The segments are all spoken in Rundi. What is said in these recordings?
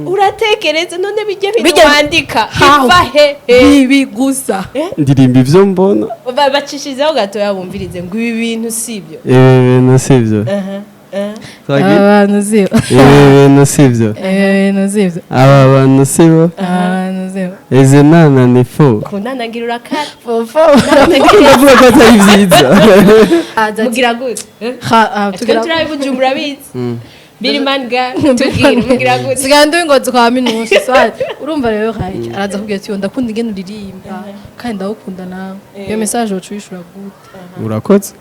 Uratekereza none bijya bintu wandika How? biva he? Bibi gusa. Ndirimba ivyo mbona. Bacishizeho gatoya bumvirize ngo ibi bintu sibyo. Ibi bintu sivyo. Twagi- Abantu sibo. Ibi bintu sivyo. Ibintu sibyo. Aba bantu sibo. Abantu sibo. Izi nana ni fo. Kunanagira urakara. Fofo. Ndavuga ko atari vyiza. Mugira gute? Twe Tugira turabibujumbura bizi birimani ga tubwire mugira gute? Sigaye ndi ingozi kwa minushe swati. Urumva rero Hayiki araza kubwira ati: "Ndakunda ingene uririmba kandi ndagukunda nawe." Iyo message woca uyishura gute? Urakoze.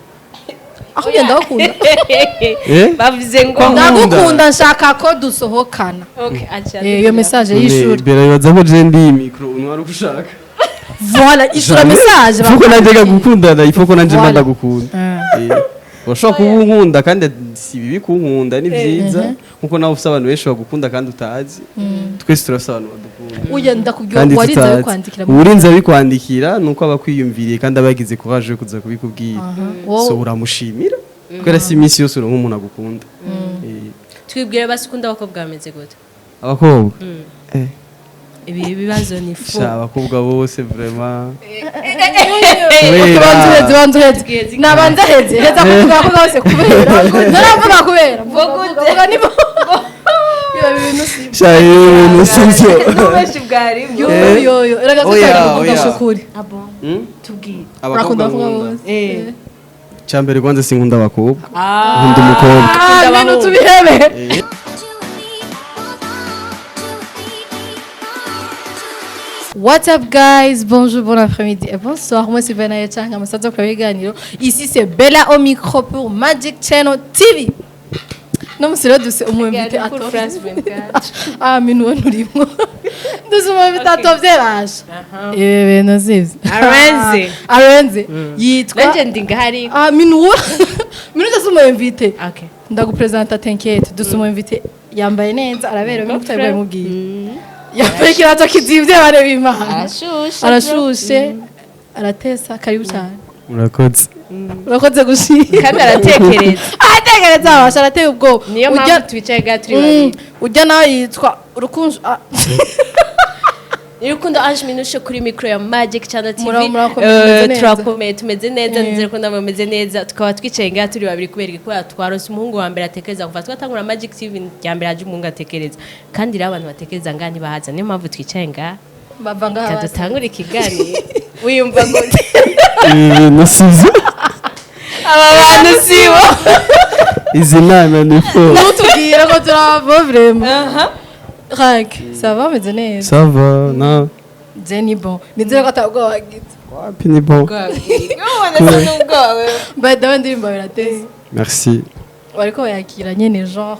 Aho ugenda ndagukunda. Eh? Bavuze ngo Kwa- Ndagukunda, nshaka ko dusohokana. Okay, acha. Iyo message y'ishuri. Birabaza ko je ndi iyi micro untwara uko ushaka. Voilà, ishura message. Il faut ko nanje gukundana, il faut ko nanje mba Voilà. ndagukunda. Urashobora kuba unkunda kandi si bibi kunkunda, ni vyiza, nkuko nawe ufise abantu benshi bagukunda kandi utazi. Twese turafise abantu badukunda Uya ndakubwira kandi warinze tutazi. abikwandikira. Uwurinze abikwandikira nuko aba akwiyumviriye kandi aba yagize courage yo kuza kubikubwira, so uramushimira kubera si iminsi yose uronka umuntu agukunda. Twibwire basi, ukunda abakobwa bameze gute? Abakobwa? Ibi bibazo ni fo. Sha, abakobwa bose vraiment. Banza uheze, banza uheze, nabanza heze heza kuvuga ko bose kubera naravuga kubera vuga vuga nibo biba ibintu si Sha, ibi bintu sivyo. N'ubenshi bwarimo. Yo yo yo, erega Oya, tutari kuvuga oya. shukuri. Hmm? Tubwire. Urakunda Abakobwa kuvuga nkunda. bose? Cyambere kwanza sinkunda abakobwa, nkunda umukobwa. Ah, ibintu tubihebe. What's up guys? Bonjour, bon après-midi et bonsoir. Moi c'est Bena Yachanga, Masato Ibiganiro. Ici c'est Bella au micro pour Magic Channel TV. No musiro duse umu invité Pour atovye. France 24. Ah, minuwe nturimo. Duse umu invité atovye rasha. Ibi bintu sivyo. Arenze. Arenze. Yitwa Nanje ndi ngahari. Ah, minuwe. Minuwe duse umu invité. Okay. Ndagupresenta, t'inquiète. Duse umu invité yambaye neza, araberewe nk'uko tutari bimubwiye. Yambaye ikirato kizimvye, bare b'Imana. Arashushe. Arashushe, aratesa. Karibu cyane. Murakoze. Urakoze gushima. Kandi aratekereza. Aratekereza abasha, arateye ubwoba. Niyo mpamvu twicaye ga turi babiri. Ujya nawe yitwa Urukunju, ah. Urukundo Ange Minushe kuri micro ya Magic Channel TV. Murakomeye, tumeze neza. Turakomeye, tumeze neza, nizere ko namwe mumeze neza. Tukaba twicaye ngaha turi babiri kubera iki? Kubera twaronse umuhungu wa mbere atekereza. Kuva twatangura Magic TV rya mbere haje umuhungu atekereza, kandi rero abantu batekereza ngaha ntibahaza, niyo mpamvu twicaye ngaha. Bava ngaha Reka basi. dutangure ikiganiro. Wiyumva gute? Ibi bintu sivyo. Aba bantu sibo. Izi nana ni fo. Ntutubwire ko turava vraiment. Rank, ça va, meze neza? Ça va na? Je ni bon, nizere ko atabwoba wagize. Wapi, ni bon. By the way, indirimbo birateze. Merci. Bariko bayakira nyene genre.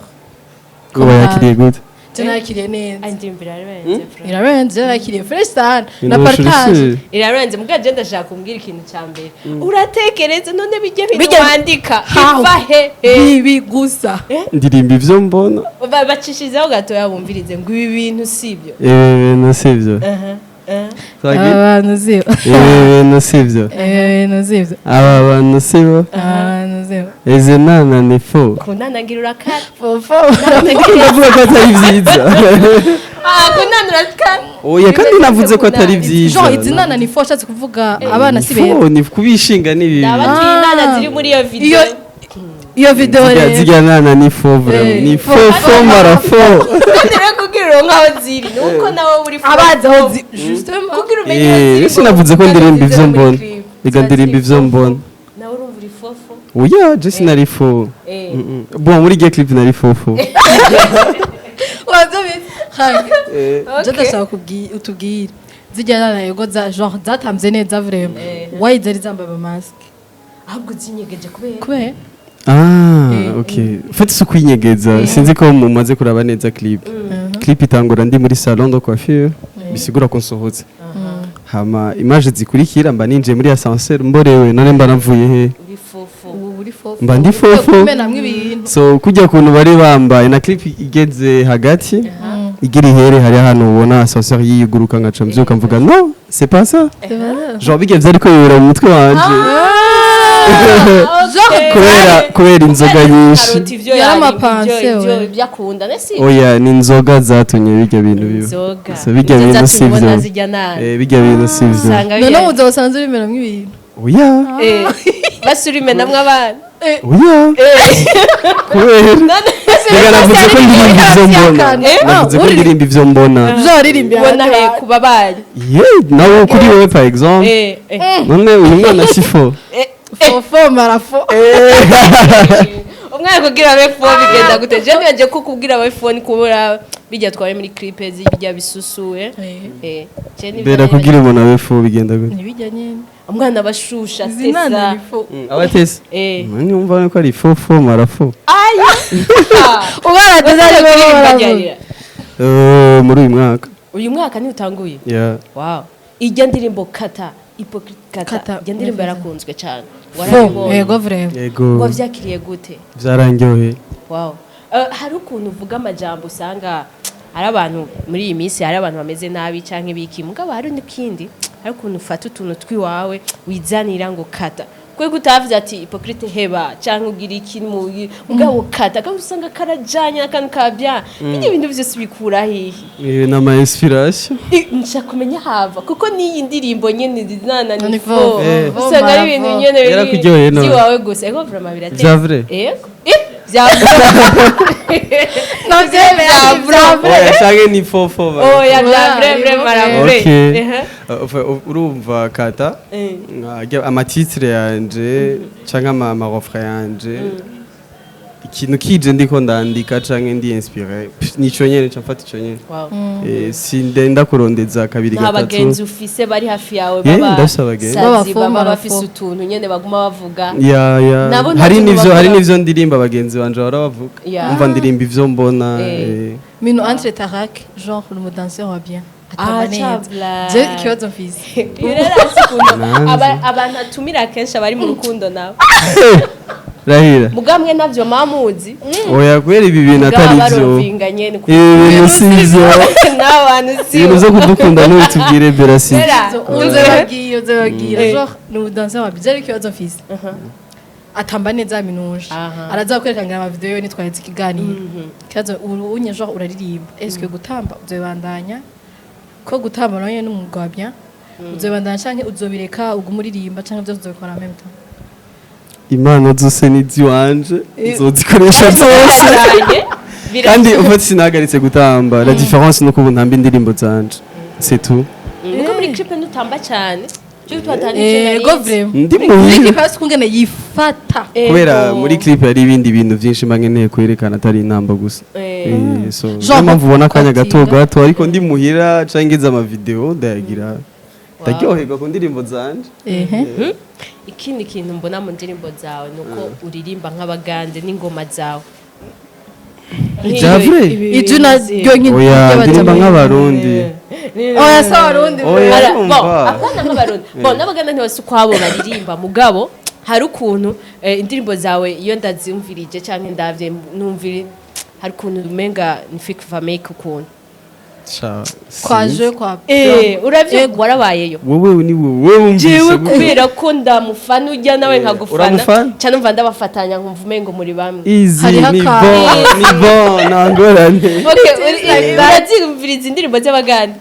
Uba yakiriye gute? Je nakiriye neza. Indirimbo irarenze, bro. Irarenze, je nakiriye fresh sana na Ibintu partage. bishushe. Irarenze mugabo je ndashaka kumbwira ikintu cya mbere: uratekereza none bijya bintu wandika How? biva he? Bibi gusa. Ndirimba ivyo mbona. Bacishizeho gatoya bumvirize ngo ibi bintu sibyo. Ibi bintu sivyo. Twagi- Abantu sibo. Ibi bintu sivyo. Ibintu sivyo. Aba bantu sibo. Abantu sibo. Izi nana ni fo. Kunanagira urakara. Fofo. Ndavuga ko atari vyiza. Ah, kunana urakara. Oya, kandi navuze ko atari vyiza. Genre izi nana ni fo, ashatse kuvuga abana si beza. Fo ni kubishinga, ni bibi. Ndabatuye inana ziri muri iyo video. Iyo video rero. Zirya nana ni fo vraiment. Eh, ni fo. fo fo mara fo. Kandi rero kugira uronke aho ziri ni uko nawe uri fo. Abazi aho justement. Kugira umenye aho ziri. Ese navuze ko ndirimba ivyo mbona. Reka ndirimba ivyo mbona. Nawe urumva uri fofo. Oya, je sinari fo. Bon, muri iryo clip nari fo fo. Wabyumvise Hank? Je ndashaka utubwire zirya nana yego za genre zatamvye neza vraiment. Why zari zambaye ama masque? Ahubwo zinyegeje kubera Kubera Ah, ok. En fait, si ukwinyegeza, sinzi ko mumaze kuraba neza clip. Clip itangura ndi muri salon de coiffure, bisigura ko nsohotse. Hama image zikurikira mba ninjiye muri ascenseur mborewe, none mba navuye he? Uri fofo. Ubu uri fofo. Mba ndi fofo. Kumenamwo ibintu. So kujya kuntu bari bambaye na clip igeze hagati igira ihere, hari ahantu ubona ascenseur yiyuguruka nkaca mbyuka mvuga: "Non, c'est pas ça." Genre bigeze ariko bibera mu mutwe wanje. Kubera inzoga nyinshi. Karoti ivyo Yari yari amapanse, ivyo we. ibyo akunda nesi. Oya, ni inzoga zatumye bijya bintu biba. Inzoga. So, bijya Nizo bintu si zatumye ubona byo. zijya nabi. Eh, bijya bintu si byo. Usanga None bijya- mu buzima busanzwe urimenamwo ibintu? Oya. Basubimenamwo abana. Oya, kubera reka navuze ko ndirimba ivyo mbona. Navuze ko ndirimba ivyo mbona. Ivyo waririmbye Ubona he kuba bayi? Ye, nawe kuri wowe, par exemple. None uyu mwana si fo? Fofo marafo. Umwana kugira abe fo bigenda gute? Je nibagiye ko kubwira abe fo ni kubura bijya twawe muri clip zijya bisusuye. Je nibyo Bera, kugira umuntu abe fo bigenda gute? Ntibijya nyene. Umwana abashusha Izi nana tesa. ni fo. Abatese. Numva ko ari fo fo marafo. Aya. Ubara Watangiye kuririmba ryari? Muri uyu mwaka. Uyu mwaka ni utanguye? Yeah. Wow, ijya ndirimbo kata hypocrite kata. Kata, Ijya ndirimbo yarakunzwe cyane. Fo. Warabibonye? Yego, vraiment. Yego. Wavyakiriye gute? Byarangyoheye. Wow. Hari ukuntu uvuga amajambo usanga hari abantu muri iyi minsi, hari abantu bameze nabi canke ibiki, mugabo hari n'ikindi, hari ukuntu ufata utuntu twiwawe wizanira ngo kata kwe kutavuze ati hypocrite heba canke ugira iki mu mugabo kata, kandi usanga karajanye akantu kabya ibyo bintu byose bikura hehe? Ibi ni ama inspiration. Nshaka kumenya hava, kuko n'iyi ndirimbo nyene nana ni Ni fo. fo. Usanga ari ibintu nyene biri Yarakuryoheye none. by'iwawe gusa, ego, vraiment birateye. Vya vrai? Ego, vya vrai. Navyo. Oya, canke ni fo fo ba. Oya, vya vrai, vrai mara vrai. Okay. Ehe. Urumva kata ama titre yanje canke ama refrain yanje, ikintu kije ndiko ndandika canke ndi inspiré, nico nyene ca mfata ico nyene. Sindenda kurondeza kabiri Nta gatatu. bagenzi ufise bari hafi yawe Yeah, baba ndafise abagenzi. sazi, Baba fo, baba mara bafise fo. utuntu nyene baguma bavuga? Ya. Nabo nta Hari kintu n'ivyo hari bakora. n'ivyo ndirimba bagenzi banje bahora bavuga. Umva, ndirimba ivyo mbona. Mino entre Tarak, genre le danseur wa bien. Ah, Atamba neza. chabla. Je ikibazo mfise. Iyo rero azi ukuntu Nanze. abantu atumira kenshi abari mu rukundo nabo. Rahira. Mugamwe navyo mamuzi. Oya, kubera ibi bintu atari vyo. Barovinga nyene. Ibi bintu si vyo. N'abantu si Ibintu vyo kudukunda ntubitubwire, Bera, si Bera. Uze babwira genre ni danseur wa bien. Je ikibazo mfise. Atamba neza minuje. Araza kwereka ngira ama video nitwahetse ikiganiro. Ikibazo ubu unye genre uraririmba. Est-ce que gutamba uzobandanya? Ko gutamba nawe n'umwuga wa bien. Uzobandanya canke uzobireka uguma uririmba canke byose uzobikora en même temps? Impano zose ni iziwanje, nzozikoresha zose. Kandi ufite sinahagaritse gutamba, la différence nuko ubu ntamba indirimbo zanje, c'est tout. Nuko muri clip ntutamba cyane cyo twatangije. Ego, vraiment. Ndi Muri muhira. clip hasi kungene yifata. Kubera muri clip hari ibindi bintu byinshi mba nkeneye kwerekana atari intamba gusa. So Genre niyo mpamvu ubona akanya gato kwatinga. gato, ariko ndi muhira canke ngize ama video ndayagira, ndaryoherwa ku ndirimbo zanje. Ehe. Ikindi kintu mbona mu ndirimbo zawe ni uko uririmba nk'abagande n'ingoma zawe. Vya vrai? Ijwi naryo nyine Oya, ndirimba nk'abarundi. Oya, si abarundi. Oya. Bon, urumva. apana nk'abarundi, bon, n'abaganda ntibasi ukwabo baririmba, mugabo hari ukuntu indirimbo zawe iyo ndazumvirije canke ndavye numviri hari ukuntu umenga ni fake famake ukuntu. Sha, Kwaje kwa Uravyo warabayeyo? Wowe ni wowe wumvise Jewe gute? kubera ko ndamufana ujya nawe nkagufana. Uramufana? Cyane, umva ndabafatanya nkumva umengo muri bamwe. Easy. Hariho Ni akantu. bon, ni bon, nta ngorane. Okay, urazumviriza indirimbo z'abaganda?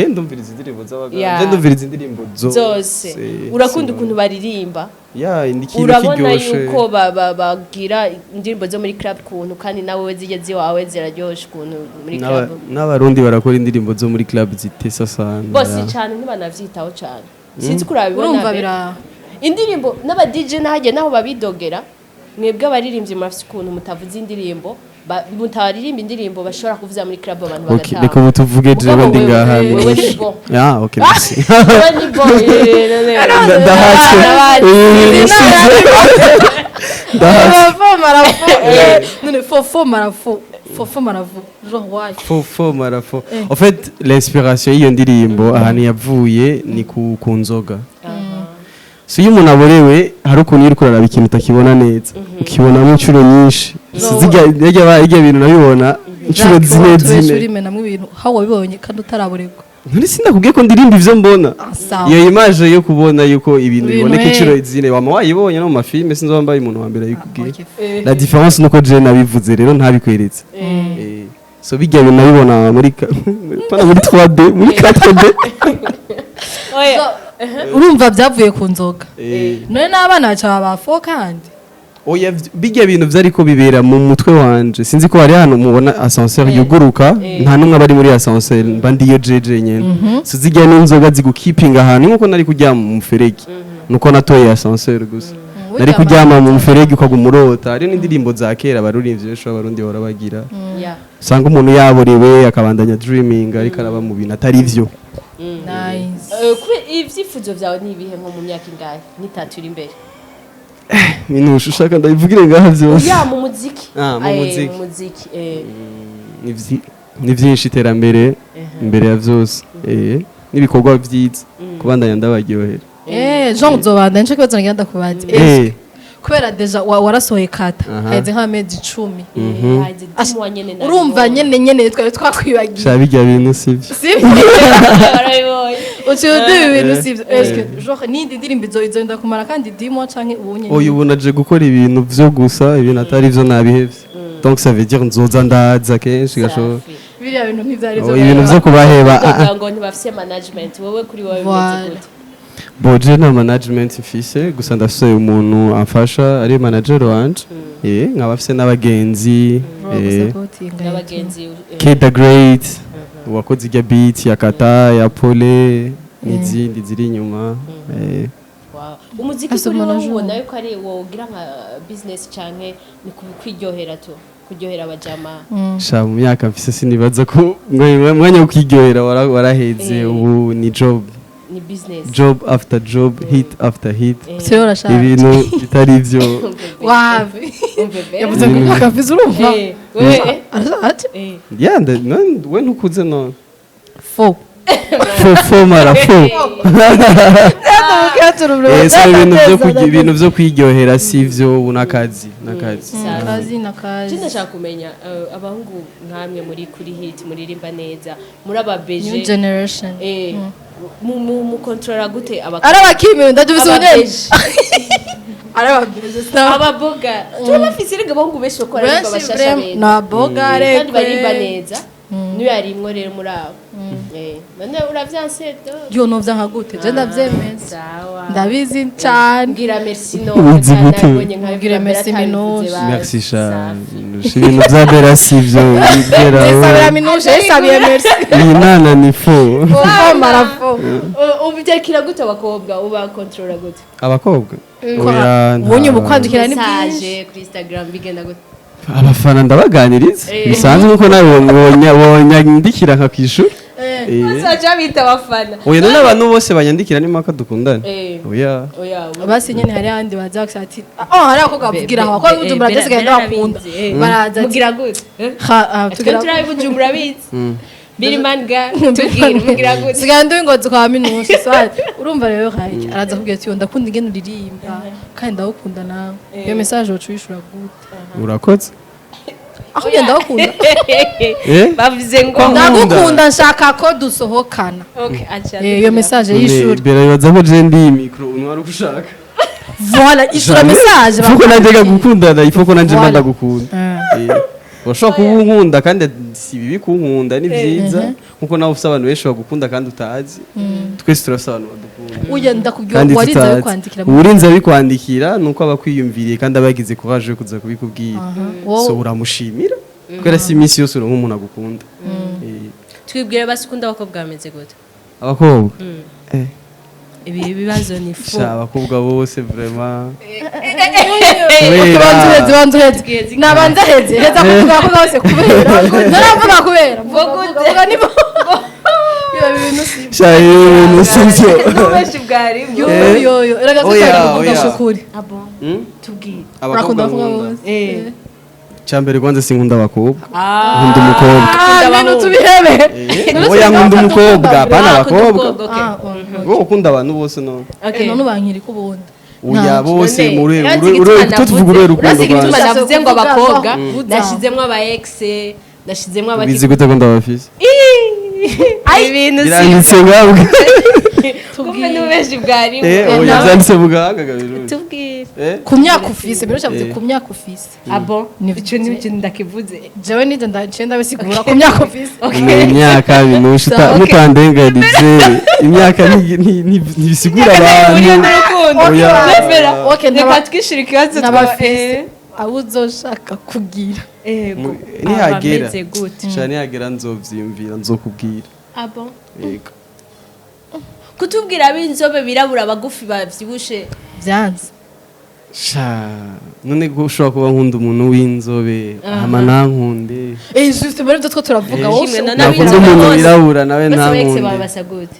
Ndumviriza indirimbo z'abaganda. Yeah. Je ndumviriza indirimbo zose. Zose urakunda ukuntu baririmba? Ya, ni ikintu Urabona kiryoshe. yuko bagira indirimbo zo muri club ukuntu, kandi nawe zijya ziwawe ziraryoshe ukuntu muri club. N'abarundi barakora indirimbo zo muri club zitesa sana. Bose Ya. cyane ntibanavyitaho cyane, sinzi ko urabibona. Urumva be. bira Indirimbo n'aba DJ n'ahajya naho babidogera, mwebwe abaririmbyi murafise ukuntu mutavuze indirimbo, mutaririmba indirimbo bashobora kuvuza muri club abantu Okay, bagataha. reka ubu tuvuge jewe Mugabo ndi ngaha. wewe ni bon. Ah, okay, merci. Wewe ni bon, Ndahatswe. Ndahatswe. Fofo marafo, none fofo marafo, fofo marafo, genre why? Fo fo marafo. En fait, l'inspiration y'iyo ndirimbo ahantu yavuye ni ku nzoga. So iyo umuntu aborewe hari ukuntu iyo uriko uraraba ikintu utakibona neza, ukibonamo inshuro nyinshi. Zirya bintu nabibona inshuro zine zine. Urimenamwo ibintu aho wabibonye kandi utaraborerwa. None sindakubwiye ko ndirimba ivyo mbona? Ah, sawa. Iyo image yo kubona yuko ibintu Ibintu, biboneka inshuro zine, wama wayibonye no mu mafilme, sinzi wambaye umuntu wa mbere ayikubwiye. Okay. La différence nuko je nabivuze rero ntabikweretse. So bijya bintu nabibona muri pana muri 3D, muri 4D. Oya. Urumva byavuye ku nzoga. None n'abana baca babafo kandi. Oya, bijya bintu vyariko bibera mu mutwe wanje. Sinzi ko hari hano mubona ascenseur yuguruka, nta numwe aba ari muri ascenseur, mba ndiyo jeje nyene. So zijya n'inzoga zigukipinga ahantu, nkuko nari kuryama mu muferege, nuko natoye ascenseur gusa. Nari kuryama mu muferege ukaguma urota. Hariyo n'indirimbo za kera abaririmbyi benshi b'Abarundi bahora bagira, usanga umuntu yaborewe akabandanya dreaming, ariko araba mu bintu atari vyo. Nice. Kube ivyifuzo vyawe ni ibihe nko mu myaka ingahe, nk'itatu iri imbere? Minusha, ushaka ndabivugire ngaha vyose? Ya, mu muziki. Ah, mu muziki. Mu muziki. Ni vyinshi, iterambere imbere ya vyose, n'ibikorwa vyiza, kubandanya ndabaryohera. Jean, uzobanda nico kibazo nagira ndakubaza. Kubera déjà warasohoye kata, haheze nk'amezi 10. Haheze 10 nyene nabibonye. Urumva nyene twari twakwibagiye. Sha, bijya bintu sivyo. Sivyo? Barabibonye. Uciye uduha ibintu sivyo. Eske genre n'indi ndirimbo izoenda kumara kandi 10 canke ubu nyene? Oya, ubu naje gukora ibintu vyo gusa, ibintu atari vyo nabihevye, donc ça veut dire nzoza ndaza kenshi gashoboka. Safi. Biriya bintu ntivyari vyo. Oya, ibintu vyo kubaheba, ah, ah. Kugira ngo ntibafise management, wowe kuri wowe bimeze Voilà. gute? Bon, je nta management mfise, gusa ndafise umuntu amfasha ari manager wanje, nkaba afise n'abagenzi, N'abagenzi. K the Great wakoze irya beat ya kata ya Pole n'izindi ziri inyuma. Wow. Umuziki Asa kuri wowe manager. ubona yuko ari wogira nka business canke ni kwiryohera tu, kuryohera abajama? Sha, mu myaka mfise sinibaza ko mwanya wo kwiryohera waraheze. Ubu ni job. Ni business. Job after job, hit after hit. Sio urashaka. Ibintu bitari ivyo. Wapi. Umve be. Yavuze ngo imyaka mfise, urumva. Wewe Arashaje. Yeah, we ntukuze none. Fo. Fo fo mara fo. So ibintu vyo kwiryohera si ivyo ubu, n'akazi n'akazi. Kazi na Je kazi. ndashaka kumenya, abahungu nkamwe muri kuri hit, muririmba neza, muri ababeje, New generation. Mu controla gute aba Arabakimiwe ndajubise ubunyene. Ababeje. Arababeje. Ababoga turabafise erega, abahungu benshi bakora ariko Benshi abashasha vraiment beza na boga. Kandi baririmba neza, niyo yarimwo rero muri abo. None uravyanse do? Yo, novya nka gute? Je ndavyemeza. Sawa. Ndabizi cyane. Mbwira merci no. Ubizi gute? Mbwira merci Minouche. Merci sha, ibintu vya Bera si ivyo Bera. Sabira Minouche sabiye merci. Iyi nana ni fo. Fo marafo. Ubyakira gute abakobwa, uba controla gute? Abakobwa? Oya, Ubonye ubu kwandikira ni byinshi. Message kuri Instagram bigenda gute? Abafana ndabaganiriza bisanzwe, nkuko nawe wonyandikira nka kwishura. Bazaca bita abafana. Oya, none abantu bose banyandikira ni mpaka dukundane? Oya. Oya. Basi nyene hari ahandi baza bakisa ati oh, hari abakobwa bavugira aho ko Bujumbura byasigaye ndabakunda, baraza ati Mugira gute? Ha ah, Twe tugira turi Bujumbura bizi Birimanga, tubwire mugira gute? Sigaye ndi ingozi kwa Minouche swat. Urumva rero hayi araza kubwira ati ndakunda ingene uririmba kandi ndagukunda nawe. Iyo message wocu uyishura gute? Urakoze. Aho ugenda ndagukunda. Bavuze ngo Kwa- Ndagukunda, nshaka ko dusohokana. Okay, acha. Iyo message y'ishuri. Bera bibaza ko je ndi micro unwara uko ushaka. Voilà, ishura message. Ifuko nanje gukundana, ifuko nanje mba Voilà. ndagukunda. Urashobora kuba unkunda, kandi si bibi kunkunda, ni byiza, nkuko nawe ufise abantu benshi bagukunda kandi utazi. Twese turafise abantu badukunda Uya ndakubwira kandi warinze tutazi. abikwandikira. Uwurinze abikwandikira nuko aba akwiyumviriye kandi aba yagize courage yo kuza kubikubwira. So uramushimira kubera si iminsi yose uronka umuntu agukunda. Twibwire basi, ukunda abakobwa bameze gute? Abakobwa? Ibi bibazo ni fu. Sha, abakobwa bose vraiment. Banza uheze, banza uheze, nabanza heze heza kuvuga ko bose kubera naravuga kubera vuga nibo biba ibintu si Sha, ibintu sivyo. N'ubenshi bwarimo. Yo yo yo, erega Oya, tutari kuvuga oya. shukuri. Hmm? Tubwire. Urakunda Abakobwa kuvuga nkunda. bose. Cyambere kwanza sinkunda abakobwa, nkunda umukobwa. Ah, bintu tubihebe. Oya, nkunda umukobwa, apana abakobwa. Ah, Wowe ukunda abantu bose none? Okay. None ubankiri ko ubundi Oya, bose None, muri urazi ure igituma ure tuvuga ure rukundo urazi igituma rwanjye. navuze ngo abakobwa, Kuvuga. nashizemwo aba ex, nashizemwo aba Ubizi gute ko ndabafise? Ibintu si Biranditse ngabwe. Kumbe n'ubeshi bwari. Eh, oya, vyanditse mu gahanga gabiruzi. Tubwire. Eh. Ku myaka ufise, mbere ushavuze Eh. ku myaka ufise. Ah bon? Ni Ico ni ikintu ndakivuze. Jewe nije ndaciye ndabisigura ku myaka ufise. Ni imyaka binusha. Sawa, okay. Mutandenganije, imyaka ntibisigura Uriyo abantu. n'urukundo. Oya. Befera. Okay, Reka twishire ikibazo n'abafise abo uzoshaka kugira. Ego. Nihagera. Abameze gute? Sha, nihagera nzovyiyumvira, nzokubwira. Ah bon? Yego. Kutubwira ab'inzobe, birabura, bagufi, bavyibushe. Byanze. Sha, none ko ushobora kuba nkunda umuntu w'inzobe hama ntankunde? Eh, juste muri ibyo two turavuga. Eh. Wowe Kimwe na nakunda n'ab'inzobe umuntu bose. wirabura nawe Bose ba ex bawe ntankunde. basa gute?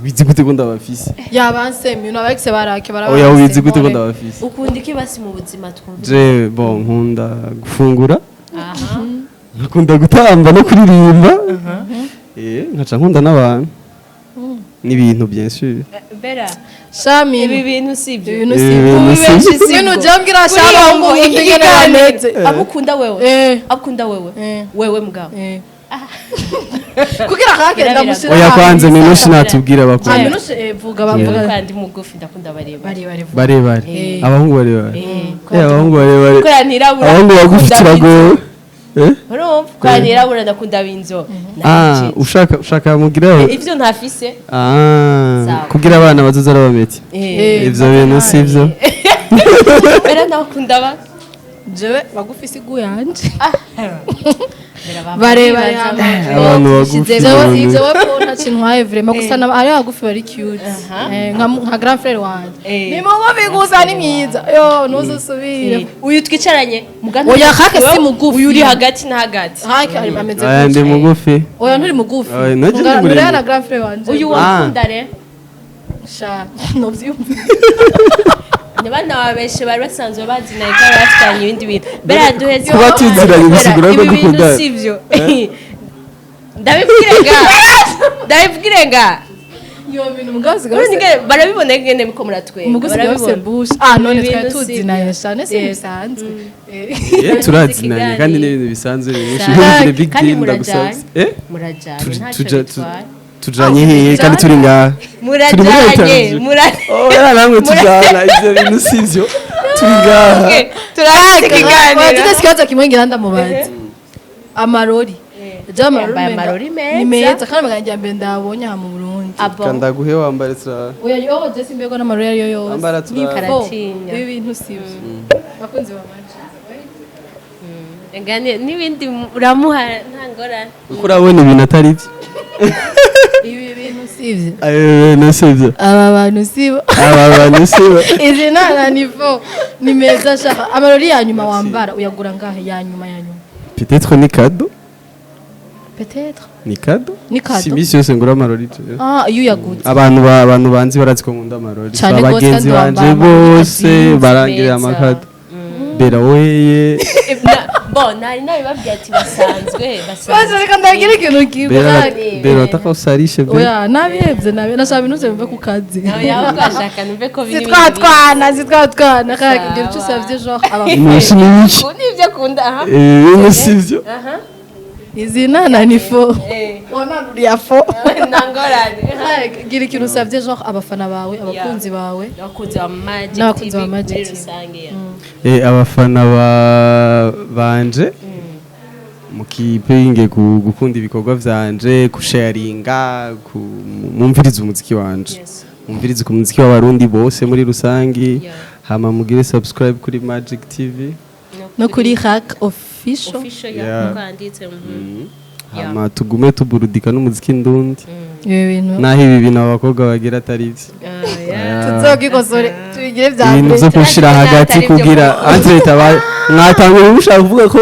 Wizi gute ko ndabafise? Yabansemiye aba ex barake barabanse. Oya, wizi gute ko ndabafise? Ukunda iki basi mu buzima, twumva? Je, bon, nkunda gufungura, Aha. nkakunda gutamba no kuririmba, eh, nkaca nkunda n'abantu n'ibintu, bien sûr. Bera, Shami. ibi bintu si byo. Ibintu Ibi si bintu si byo. Ibintu jambwira shaba ngo Iki ingene kiganiro. bameze. Abukunda wewe? Eh. Abukunda wewe? Eh. Wewe mugabo? Eh. Kugira kake Birabira. ndamushira. Oya, kwanze Minushe natubwira Ah, bakunda. Minushe, eh, vuga, bavuga. Kandi mugufi, ndakunda bareba. Bari bari vuga. Barebare? Eh. Abahungu barebare? Eh. Eh, abahungu barebare. Kubera ntirabura. Abahungu bagufi turagowe, eh. Urumva, kubera ntirabura ndakunda ab'inzobe. Ah, ushaka mugira Ivyo ntafise. Ah, Sawa. kugira abana bazoza arabametse. Eh. Ivyo bintu sivyo. Bera nawe akunda ba Jewe bagufi sigu yanje. Bera. Barebare. Abantu bagufi. Jewe Abantu. jewe po nta kintu ntwaye vraiment, gusa ari bagufi bari cute. Eh, nka grand frère wanje. Eh. Ni mugufi gusa ni mwiza. Yo, ntuzusubire. Uyu twicaranye mugana. Oya, Hake si mugufi. Uyu uri hagati na hagati. Hake ari ameze Aya, ndi gutya. mugufi. Oya, nturi mugufi. Oya, nanjye ndi muremure. Nuraya na grand frère wanje. Uyu Ah. wakunda re? Sha, novyumva. Abana babeshe bari basanzwe bazinanye kandi bafitanye ibindi bintu. Bera, duheze. Kuba tuziranye bisigura ko Ibi bintu dukundana. sivyo. Ndabibwire nga, ndabibwire nga. Yo bintu mugazi Ubundi gase. barabibona ngene muko muratwenga. Muguzi gase Barabibona. bush. Ah, none Ibi twari bintu si tuzinanye byo. shane si Yes. bisanzwe. Eh. Eh, turazinanye kandi n'ibintu bisanzwe, Bisanzwe. ntugire big Kandi deal, ndagusabye. murajanye. Eh. Murajanye, ntacyo bitwaye. Tujanye hehe kandi turi ngaha? Turi muri Murajanye. interview. Murajanye. Oh, yara, namwe tujana, ivyo bintu sivyo, turi ngaha. Okay, turahise ikiganiro. Wagize ikibazo kimwe ngira ndamubaza. Amarori. Je amarori Yambaye umenga amarori meza. ni meza kandi magana mbere ndabonye aha mu Burundi. Ah bon? Kandaguhe wambare tura. Oya yo, je simbego n'amarori ariyo yose. Ambara tura. Karatinya. Ibi bintu sivyo. Bakunzi ba Magic. Ngane n'ibindi uramuha, nta ngorane. Uko urabona ibintu atari byo. Ibi bintu sivyo. Ayo bintu sivyo. Aba bantu sibo. Aba bantu sibo. Izi nana nivo ni meza shaka. Amarori ya nyuma wambara uyagura ngahe, ya nyuma ya nyuma? Peut-être ni cadeau. Peut-être. Ni cadeau. Ni cadeau. Si misi yose ngura amarori jewe. Ah, iyo uyaguze. Abantu banzi barazi ko nkunda amarori. Cane gose, Abagenzi kandi banje wambara amarori bose azinze. barangirira Meza. ama cadeaux. Bera weye. Bon, nari nabibabwiye ati basanzwe Basi basanzwe. reka ndagira ikintu kimwe. Bera, Bera, wataka usarishe Bera. Oya, nabihevye nabi nashaka ibintu bive ku kazi. Nawe twashaka numve ko biri. Si twatwana, si twatwana kaka, ibyo icyo usavye genre abafana. Iminsi ni mike. Nibyo akunda aha. Eh, ibintu sivyo. Aha. Izi nana ni fo. Eh. Wananuriya fo. Nta ngorane. Gira ikintu usavye genre abafana bawe, abakunzi bawe. Abakunzi ba Magic N'abakunzi ba TV Magic muri TV. rusange ya. Eh, abafana ba banje mukipinge gukunda ibikorwa vyanje, kusharinga, mumvirize umuziki wanje. Yes. Mumvirize ku muziki w'abarundi bose muri rusangi. Yeah. Hama mugire subscribe kuri Magic TV. No kuri Hack Official. Official ya, Yeah. uko handitse. Yeah. Hama tugume tuburudika n'umuziki ndundi. Ibi bintu Naho ibi bintu abakobwa bagira atari byo. Ah, yeah. tuzogikosore tubigire vya Ibintu mbere. vyo kushira Turangiza hagati atari byo kugira kuko. entre leta mwatangura mushaka kuvuga ko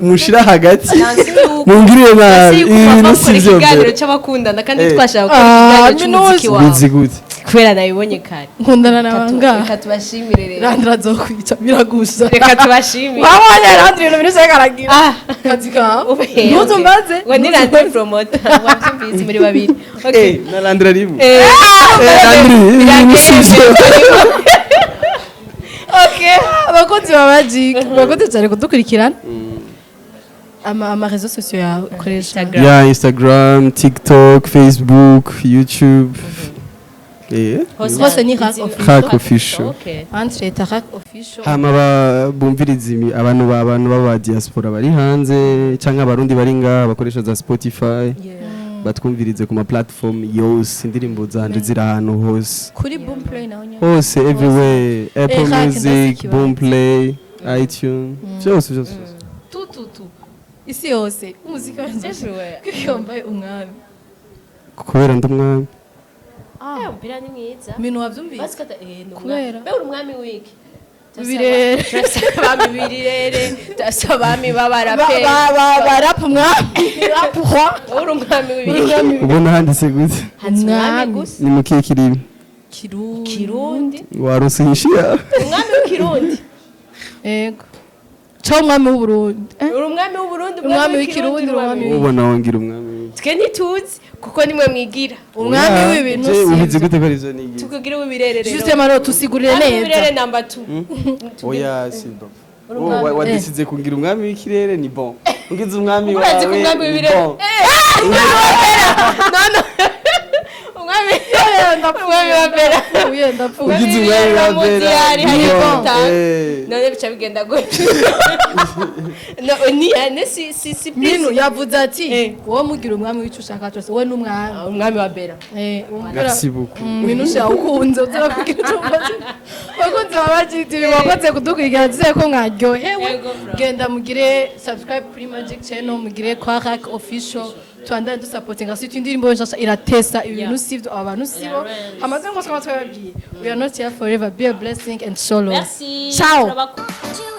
mushira hagati, Nansi yuko mungirire nabi. Nansi yuko Ibintu bava si bakora vyo ikiganiro mbere. cy'abakundana kandi Eh. twashaka gukora Ah, ikiganiro cy'umuziki wawe. Bizi gute? Kubera nabibonye kare. Nkundana na banga. Reka tubashimire rero. Randra azokwica biragusha. Reka tubashimire. Wabonye Randra ibintu bintu karagira. Ah. Kazi kawe. Okay. Ntuzumbaze. Ngo ni Randra promoter wabyumvise muri babiri. Okay. Eh, na Landra rimwe. Eh, Eh, Landry, ibintu si vyo. Okay, abakunzi ba Magic, murakoze cyane kudukurikirana. Ama réseaux sociaux yawe ukoresha? Instagram. Ya, Instagram, TikTok, Facebook, YouTube. Hose ni Rack Official. Rack Official. Okay. Entre Rack Official. Hama bumviriza abantu abantu baba diaspora bari hanze canke abarundi bari ngaha bakoresha za Spotify, batwumvirize ku ma platform yose. Indirimbo zanje ziri ahantu hose. Kuri Boomplay naho nyene? Hose, everywhere, Apple Rack Music, ndazikibaza. Boomplay, iTunes, byose byose byose. Tu tu tu, isi yose umuziki wanje. Everywhere. Kuko wambaye umwami. Kubera ndi umwami. Eh, umupira ni mwiza. Ibintu wabyumvise? Basikata ni umwami. Kubera? Be uri umwami wiki? Birere. Turasaba abami birere, turasaba abami b'abaraperi. Barapa umwami, rap roi. Uri umwami w'ibiki? Ubona handitse gute? Handitse umwami Umwami. gusa. Ni mu kihe kirimi? Kirundi. Kirundi. Warose inyishu yawe. Umwami w'ikirundi. Yego, cyo umwami w'Uburundi. Eh? Uri umwami w'Uburundi. Umwami w'Ikirundi, umwami. Ubona wongira umwami w'iki? Twe ntituzi kuko nimwe mwigira. Umwami w'ibintu. Je, ubizi Sivyo. gute ko arivyo nigize? Tukugira uw'ibirere rero. Juste maro tusigurire Umwami w'ibirere neza. number 2. Oya, si bon. Uri umwami. Wadesize kungira umwami w'ikirere, ni bon. Ungize umwami Urazi wawe, ko umwami ni w'ibirere. bon. No, no. Umwami wa Bera. Ndapfuye, ndapfuye. Ugize umwami wa Bera, Hari ni hari bon. gutanga. None bica bigenda gutyo. No, ni ane si Minu yavuze ati wowe mugira umwami w'icyo ushaka cyose, wowe n'umwami. Umwami wa Bera. Eh, umupira. Merci beaucoup. Minu yawukunze, uzakugira icyo umbaza. Bakunze ba Magic TV, wakoze kudukurikirana, tuze ko mwaryohewe. Yego, bro. Genda mugire subscribe kuri Magic Channel, mugire kwa Rack Official, tubandane dusapotinga surtout indirimbo nshasha iratesa ibintu. Sivyo, aba bantu sibo hamaze ngo twaba twababwiye. We are not here forever. Be a blessing and solo. Merci. Ciao. Turabakunda.